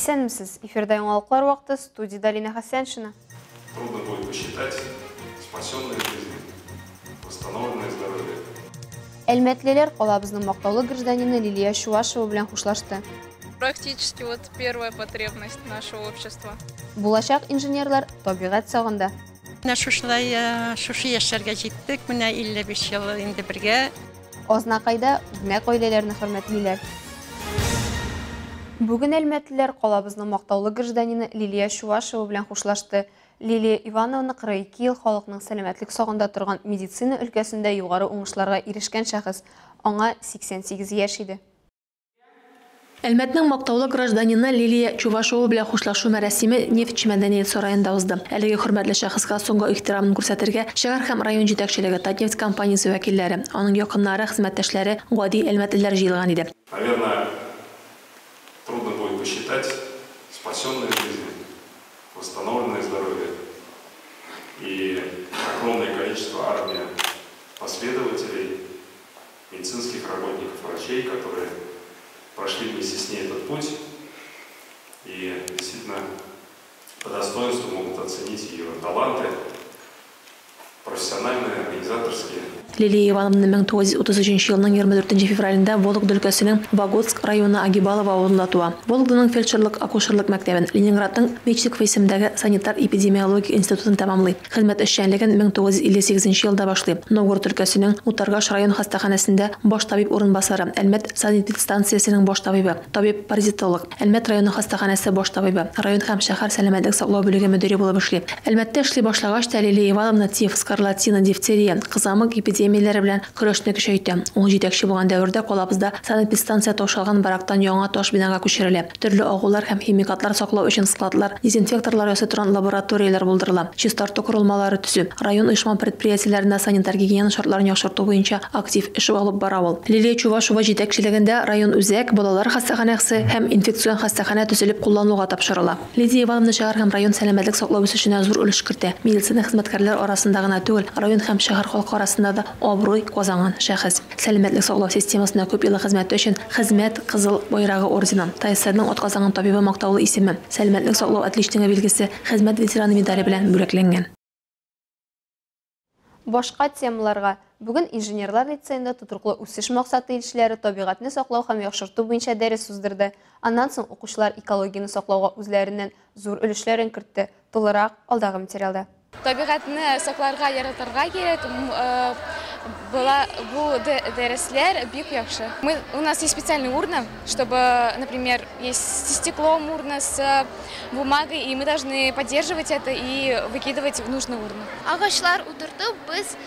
Исәнмесез! Эфирда яңалыклар вакыты, студиядә Алинә Хәсәншина. Трудно будет посчитать спасенные жизни, восстановленное здоровье. Әлмәтлеләр калабызның мактаулы гражданины Лилия Чувашева белән хушлашты. Практически вот первая потребность нашего общества. Булачак инженерлар табигать сагында. Менә шушылай шушы яшьләргә җиттек, менә 55 ел инде бергә. Азнакайда үрнәк гаиләләрне хөрмәтлиләр. Бүген әлмәтлеләр калабызның мактаулы гражданины Лилия Чувашева белән хушлашты. Лилия Ивановна 42 ел халыкның сәламәтлек сагында торган медицина өлкәсендә югары уңышларга ирешкән шәхес. Аңа 88 яшь иде. Әлмәтнең мактаулы гражданины Лилия Чувашева белән хушлашу мәрасиме Нефтьче мәдәният сараенда узды. Әлеге хөрмәтле шәхескә соңгы ихтирамын күрсәтергә шәһәр һәм район җитәкчелеге, Татнефть компаниясе вәкилләре, аның якыннары, хезмәттәшләре, гади әлмәтлеләр җыелган иде. Наверное, трудно будет посчитать спасенные жизни, восстановленное здоровье и огромное количество армии последователей, медицинских работников, врачей, которые прошли вместе с ней этот путь и действительно по достоинству могут оценить ее таланты, профессиональные, организаторские. Лилия Ивановна 1933 елның 24 февралендә Вологда өлкәсенең Ваготск районы Агибалово авылында туа. Вологданың фельдшерлык-акушерлык мәктәбен, Ленинградның Мечников исемендәге санитар-эпидемиологик институтын тәмамлый. Хезмәт эшчәнлеген 1958 елда башлый. Новгород өлкәсенең Утаргаш район хастаханәсендә баш табиб урынбасары, Әлмәт санэпидстанциясенең баш табибы, табиб-паразитолог, Әлмәт районы хастаханәсе баш табибы, район һәм шәһәр сәламәтлек саклау бүлеге мөдире булып эшли. Әлмәттә эшли башлагач та Лилия Ивановна тиф, скарлатина, дифтерия, кызамык эпидемияләре белән көрәшне көчәйтә. Ул җитәкче булган дәвердә калабызда санэпидстанция таушалган барактан яңа таш бинага күчерелә. Төрле агулар һәм химикатлар саклау өчен складлар, дезинфекторлар ясый торган лабораторияләр булдырыла. Чистарту корылмалары төзү, район оешма-предприятиеләрендә санитар-гигиена шартларын яхшырту буенча актив эш алып бара ул. Лилия Чувашева җитәкчелегендә район үзәк балалар хастаханәсе һәм инфекцион хастаханә төзелеп куллануга тапшырыла. Лидия Ивановна шәһәр һәм район сәламәтлек саклау үсешенә зур өлеш кертә. Медицина хезмәткәрләре арасында гына түгел, район һәм шәһәр халкы арасында да абруй казанган шәхес. Сәламәтлек саклау системасында күп еллык хезмәте өчен Хезмәт Кызыл Байрагы ордены, ТАССРның атказанган табибы мактаулы исеме, Сәламәтлек саклау отличнигы билгесе, Хезмәт ветераны медале белән бүләкләнгән. Башка темаларга. Бүген инженерлар лицеенда тотрыклы үсеш максаты илчеләре табигатьне саклау һәм яхшырту буенча дәрес уздырды. Аннан соң укучылар экологияне саклауга үзләреннән зур өлешләрен кертте. Тулырак алдагы материалда. Табигатьне сакларга, яратырга кирәк. Была бу дәресләр бик яхшы. Мы, у нас есть специальная урна, чтобы, например, есть со стеклом урна, с бумагой, и мы должны поддерживать это и выкидывать в нужную урну. Агачлар утыртып, без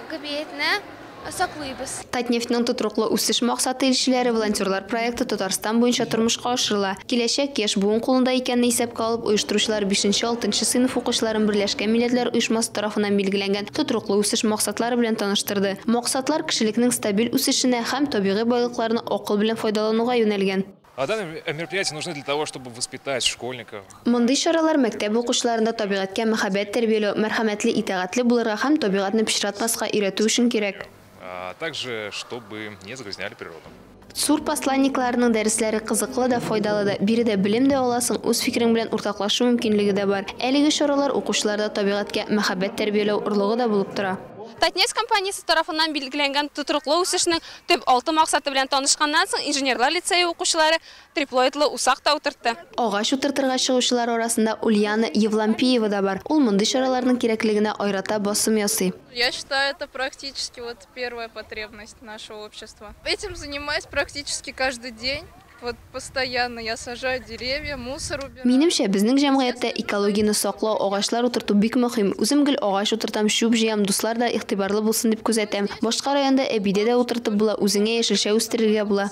табигатьне саклыйбыз. Татнефтьнең тотрыклы үсеш максаты илчеләре волонтерлар проекты Татарстан буенча тормышка ашырыла. Киләчәк яшь буын кулында икәнне исәпкә алып, оештыручылар 5-6 сыйныф укучыларын Берләшкән Милләтләр Оешмасы тарафыннан билгеләнгән тотрыклы үсеш максатлары белән таныштырды. Максатлар кешелекнең стабиль үсешенә һәм табигый байлыкларны акыл белән файдалануга юнәлгән. А данные мероприятия нужны для того, чтобы воспитать школьников. Мондый чаралар мәктәп укучыларында табигатькә мәхәббәт тәрбияләү, мәрхәмәтле, итагатьле булырга һәм табигатьне пычратмаска өйрәтү өчен кирәк. А также, чтобы не загрязняли природу. ЦУР посланникларының дәресләре кызыклы да, файдалы да. Биредә белем дә аласың, үз фикерең белән уртаклашу мөмкинлеге дә бар. Әлеге чаралар укучыларда табигатькә мәхәббәт тәрбияләү орлыгы да булып тора. Татнефть компаниясе тарафыннан билгеләнгән тотрыклы үсешнең төп 6 максаты белән танышканнан соң инженерлар лицее укучылары триплоидлы усак та утыртты. Агач утыртырга чыгучылар арасында Ульяна Евлампиева да бар. Ул мондый чараларның кирәклегенә аерата басым ясый. Я считаю, это практически вот первая потребность нашего общества. Этим занимаюсь практически каждый день. Вот постоянно я сажаю деревья, мусор убираю. Минемчә, безнең җәмгыятьтә экологияне саклау, агачлар утырту бик мөһим. Үзем гел агач утыртам, чүп җыям, дуслар да игътибарлы булсын дип күзәтәм. Башка районда әбидә дә утыртып була, үзеңә яшелчә үстерергә була.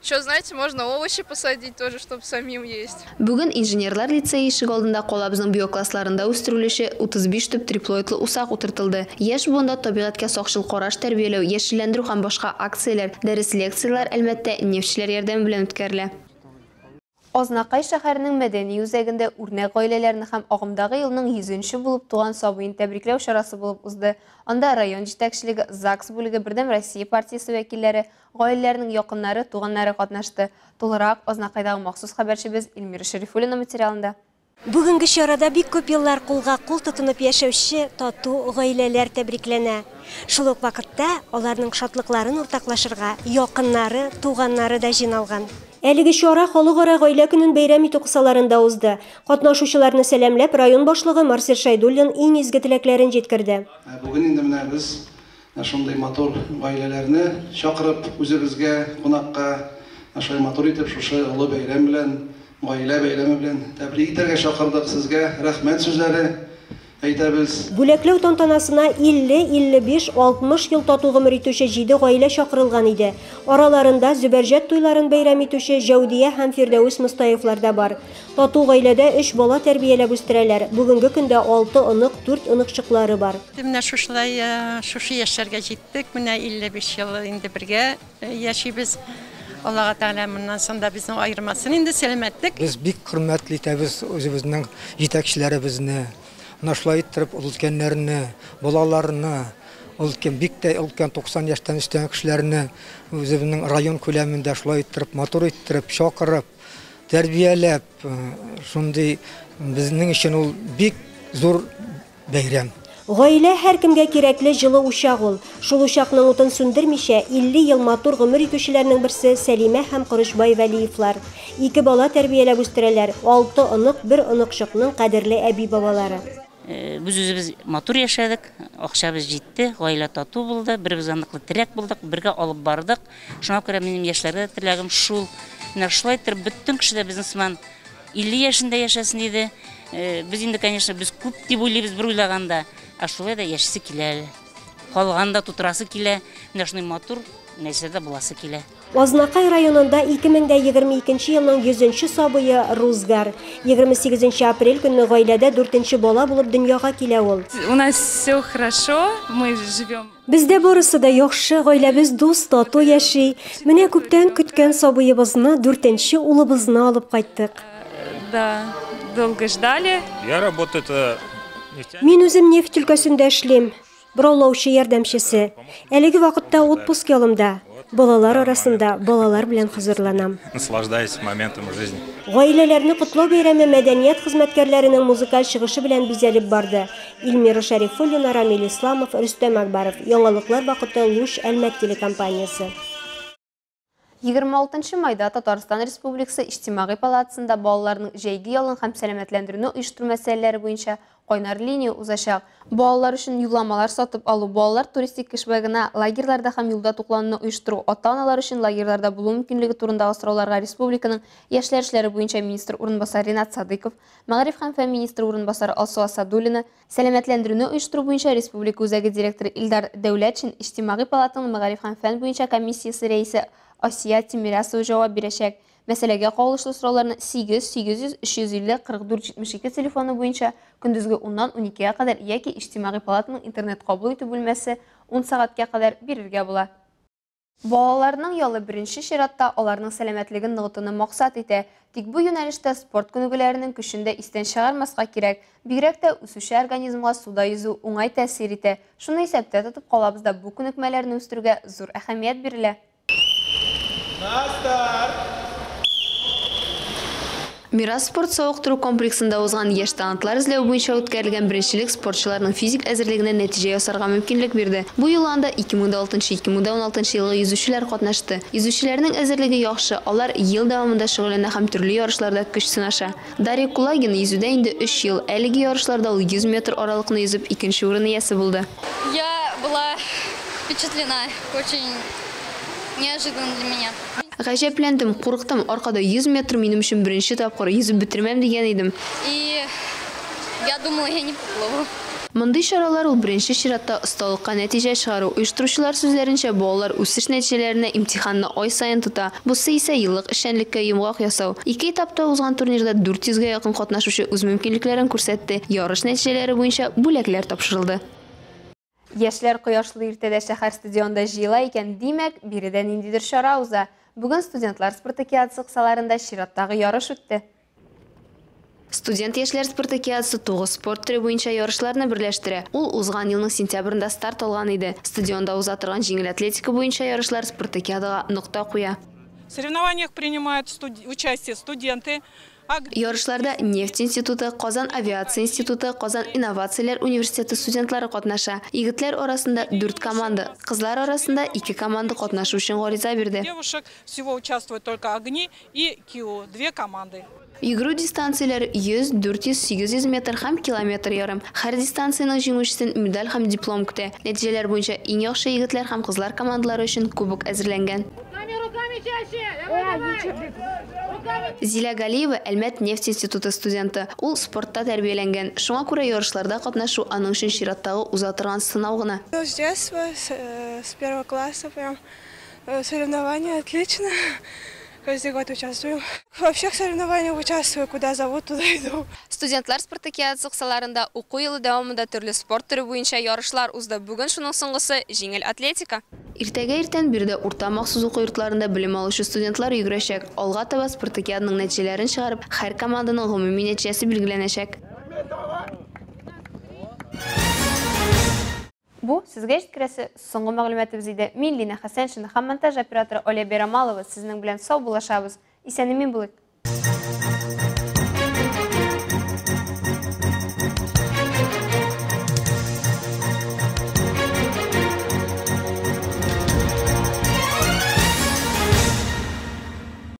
Еще, знаете, можно овощи посадить тоже, чтобы самим есть. Бүген инженерлар лицее ишек алдында калабызның биоклассларында үстерелүче 35 төп триплоидлы усак утыртылды. Яшь буында табигатькә сакчыл караш тәрбияләү, яшелләндерү һәм башка акцияләр, дәрес лекцияләр әлмәттә нефтьчеләр ярдәме белән үткәрелә. Азнакай шәһәренең мәдәни үзәгендә үрнәк гаиләләрне һәм агымдагы елның 100нче булып туган сабыен тәбрикләү чарасы булып узды. Анда район җитәкчелеге, ЗАГС бүлеге, Бердәм Россия партиясе вәкилләре, гаиләләрнең якыннары, туганнары катнашты. Тулырак Азнакайдагы махсус хәбәрчебез Эльмира Шәрифуллина материалында. Бүгенге чарада бик күп еллар кулга кул тотынып яшәүче тату гаиләләр тәбрикләнә. Шул ук вакытта аларның шатлыкларын уртаклашырга якыннары, туганнары да җыйналган. Әлеге чара Халыкара гаилә көнен бәйрәм итү кысаларында узды. Катнашучыларны сәламләп, район башлыгы Марсель Шәйдуллин иң изге теләкләрен җиткерде. Бүген инде менә без шундый матур гаиләләрне чакырып үзебезгә кунакка, шулай матур итеп шушы олы бәйрәм белән, гаилә бәйрәме белән тәбрик итәргә чакырдык. Сезгә рәхмәт сүзләре әйтәбез. Бүләкләү тантанасына 50, 55, 60 ел тату гомер итүче 7 гаилә чакырылган иде. Араларында Зөбәрҗәт туйларын бәйрәм итүче Җәүдия һәм Фирдәүс Мостаевлар да бар. Тату гаиләдә 3 бала тәрбияләп үстерәләр. Бүгенге көндә 6 онык, 4 оныкчыклары бар. Менә шушылай шушы яшьләргә җиттек. Менә 55 ел инде бергә яшибез. Аллаһ Тәгалә моннан соң да безне аермасын инде, сәламәтлек. Без бик хөрмәтле итәбез үзебезнең җитәкчеләребезне. Менә шулай иттереп өлкәннәрне, балаларны, өлкән бик тә өлкән 90 яшьтән өстән кешеләрне үзебезнең район күләмендә шулай иттереп, матур иттереп, чакырып, тәрбияләп, шундый безнең өчен ул бик зур бәйрәм. Гаилә һәркемгә кирәкле җылы учак ул. Шул учакның утын сүндермичә 50 ел матур гомер итүчеләрнең берсе Сәлимә һәм Корычбай Вәлиевлар. 2 бала тәрбияләп үстерәләр, 6 онык, 1 оныкчыкның кадерле әби-бабалары. Без үзебез матур яшәдек, акчабыз җитте, гаилә тату булды, бер-беребезгә ныклы терәк булдык, бергә алып бардык. Шуңа күрә минем яшьләргә теләгем шул. Менә шулай итеп бөтен кеше дә безнең сыман 50 яшендә яшәсен иде. Без инде, конечно, без күп дип уйлыйбыз бер уйлаганда, ә шулай да яшисе килә әле. Калган да тутырасы килә, менә шундый матур нәрсә дә буласы килә. Азнакай районында 2022 елның 100нче сабые Рузгар. 28 апрель көнне гаиләдә 4нче бала булып дөньяга килә ул. У нас все хорошо, мы живем. Бездә барысы да яхшы, гаиләбез дус, тату яши. Менә күптән көткән сабыебызны, 4нче улыбызны алып кайттык. Да, долго ждали. Я работаю Мин үзем нефть өлкәсендә эшлим. Бораулаучы ярдәмчесе. Әлеге вакытта отпуск ялымда. Балалар арасында балалар белән хозурланам. Наслаждаюсь моментом жизни. Гаиләләрне котлау бәйрәме мәдәният хезмәткәрләренең музыкаль чыгышы белән бизәлеп барды. Эльмира Шәрифуллина, Рамил Исламов, Рөстәм Акбаров. Яңалыклар вакыты, Луч Әлмәт телекомпаниясе. 26 майда Татарстан Республикасы Иҗтимагый палатасында балаларның җәйге ялын һәм сәламәтләндерүне оештыру мәсьәләләре буенча кайнар линия узачак. Балалар өчен юлламалар сатып алу, балалар туристик кешбэгына, лагерьларда һәм юлда туклануны оештыру, ата-аналар өчен лагерьларда булу мөмкинлеге турындагы сорауларга республиканың яшьләр эшләре буенча министр урынбасары Ринат Садыков, мәгариф һәм фән министры урынбасары Алсу Асадуллина, сәламәтләндерүне оештыру буенча республика үзәге директоры Илдар Дәүләтшин, Иҗтимагый палатаның мәгариф һәм фән буенча комиссиясе рәисе Асия Тимирясова җавап бирәчәк. Мәсьәләгә кагылышлы сорауларны 8 800 350 44 72 телефоны буенча көндезге 10-нан 12-гә кадәр яки Иҗтимагый палатаның интернет кабул итү бүлмәсе 10 сәгатькә кадәр бирергә була. Балаларның ялы беренче чиратта аларның сәламәтлеген ныгытуны максат итә. Тик бу юнәлештә спорт күнегүләренең көчен дә истән чыгармаска кирәк. Бигрәк тә үсүче организмга суда йөзү уңай тәэсир итә. Шуны исәптә тотып калабыз да бу күнекмәләрне үстерүгә зур әһәмият бирелә. Мирас спорт савыктыру комплексында узган яшь талантлар эзләү буенча үткәрелгән беренчелек спортчыларның физик әзерлегенә нәтиҗә ясарга мөмкинлек бирде. Бу юлы анда 2006-2016 елгы йөзүчеләр катнашты. Йөзүчеләрнең әзерлеге яхшы, алар ел дәвамында шөгыльләнә һәм төрле ярышларда көч сынаша. Дарья Кулагина йөзүдә инде 3 ел. Әлеге ярышларда ул 100 метр аралыкны йөзеп икенче урын иясе булды. Я была впечатлена, очень неожиданно для меня. Гаҗәпләндем, курыктым. Аркада 100 метр минем өчен беренче тапкыр йөзеп бетермәм дигән идем. И я думала, я не поплыву. Мондый чаралар ул беренче чиратта осталыкка нәтиҗә чыгару. Оештыручылар сүзләренчә, балалар үсеш нәтиҗәләренә имтиханны ай саен тота. Бусы исә еллык эшчәнлеккә йомгак ясау. Ике этапта узган турнирда 400гә якын катнашучы үз мөмкинлекләрен күрсәтте. Ярыш нәтиҗәләре буенча бүләкләр тапшырылды. Яшьләр кояшлы иртәдә шәһәр стадионында җыела икән, димәк, биредә ниндидер чара уза. Бүген студентлар спартакиадасы кысаларында чираттагы ярыш үтте. Студент яшьләр спартакиадасы 9 спорт төре буенча ярышларны берләштерә. Ул узган елның сентябрендә старт алган иде. Стадионда уза торган җиңел атлетика буенча ярышлар спартакиадага нокта куя. В соревнованиях принимают участие студенты. Ярышларда нефть институты, Казан авиация институты, Казан инновацияләр университеты студентлары катнаша. Егетләр арасында 4 команда, кызлар арасында 2 команда катнашу өчен гариза бирде. Девушек всего участвуют только Огни и КИУ, 2 команды. Йөгерү дистанцияләре 100, 400, 800 метр һәм километр ярым. Һәр дистанциянең җиңүчесен медаль һәм диплом көтә. Нәтиҗәләр буенча иң яхшы егетләр һәм кызлар командалары өчен кубок әзерләнгән. Зилә Галиева Әлмәт нефть институты студенты. Ул спортта тәрбияләнгән. Шуңа күрә ярышларда катнашу аның өчен чираттагы уза торган сынау гына. С детства, с первого класса прям соревнования отлично. Каждый год участвую. Во всех соревнованиях участвую, куда зовут, туда иду. Студентлар спартакиадасы кысаларында уку елы дәвамында төрле спорт төре буенча ярышлар узды. Бүген шуның соңгысы җиңел атлетика. Иртәгә иртән биредә урта махсус уку йортларында белем алучы студентлар йөгерәчәк. Алга таба спартакиаданың нәтиҗәләрен чыгарып, һәр команданың гомуми нәтиҗәсе билгеләнәчәк. Бу сезгә җиткерәсе соңгы мәгълүматыбыз иде. Мин Лина Хәсәншина һәм монтаж операторы Оля Берамалова сезнең белән сау булашабыз. Исән-имин булыйк.